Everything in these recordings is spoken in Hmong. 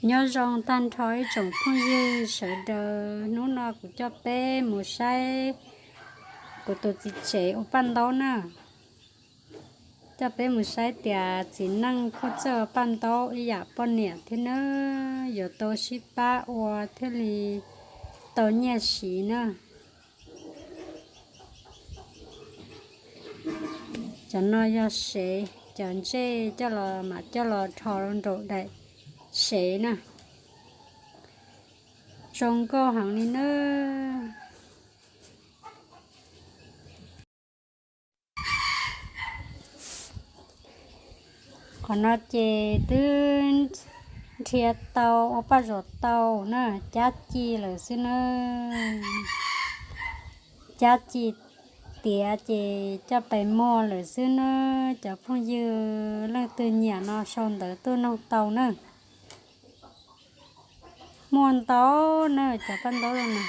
Nyob zoo tag nrho ib tsoom phooj ywg sawv daws, hnub no kuv coj peb mus saib kuv tus txiv tsev ua paj ntaub na. Coj peb mus saib tias txiv neej kuj txawj ua paj ntaub ib yam poj niam thiab na, yuav tau sib pab ua thiaj li tau nyiaj siv na. Cov no yog sev, cov ntsej coj los mam coj los rho nraum daim sev na. Zoo nkauj heev li na. Qhov no ces twb nrhiav tau ua paj zuam tau na, cab ci lawm xwb na. Cab ci tiav ces coj pais muag lawm xwb na. Cov phooj ywg leej twg nyiam no sau ntawv tuaj noog tau na. Muaj ntau na, cov paj ntaub no na.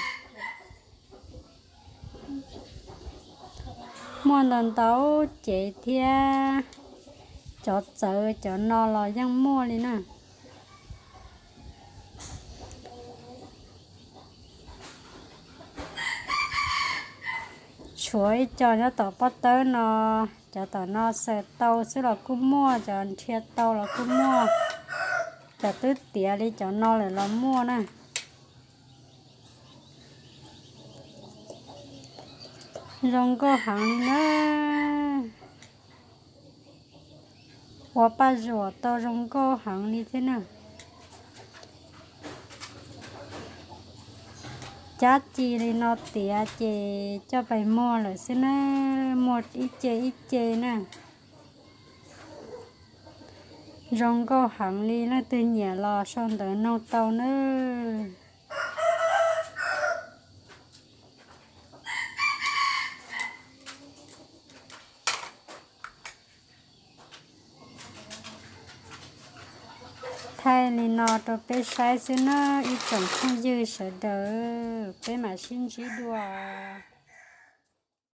Muaj ntau ntau cev thiab, cov txawv cov no los yeej muaj li na. Tshuav ib co nyob tom pob tawb no, cov tom no xaws tau xwb los kuj muaj, cov nrhiav tau los kuj muaj, cov twb tiav li cov no lawm los muaj na. Zoo nkauj heev li na. Ua paj zuam tau zoo nkauj heev li thiab na. Cab ci li no tiav ces coj pais muag lawm xwb na, muag ib ce ib ce na. Zoo nkauj heev li, leej twg nyiam los sau ntawv noog tau nawb. Thaij li no rau peb saib xwb nawb ib tsoom phooj ywg sawv daws, peb mam sib ntsib dua.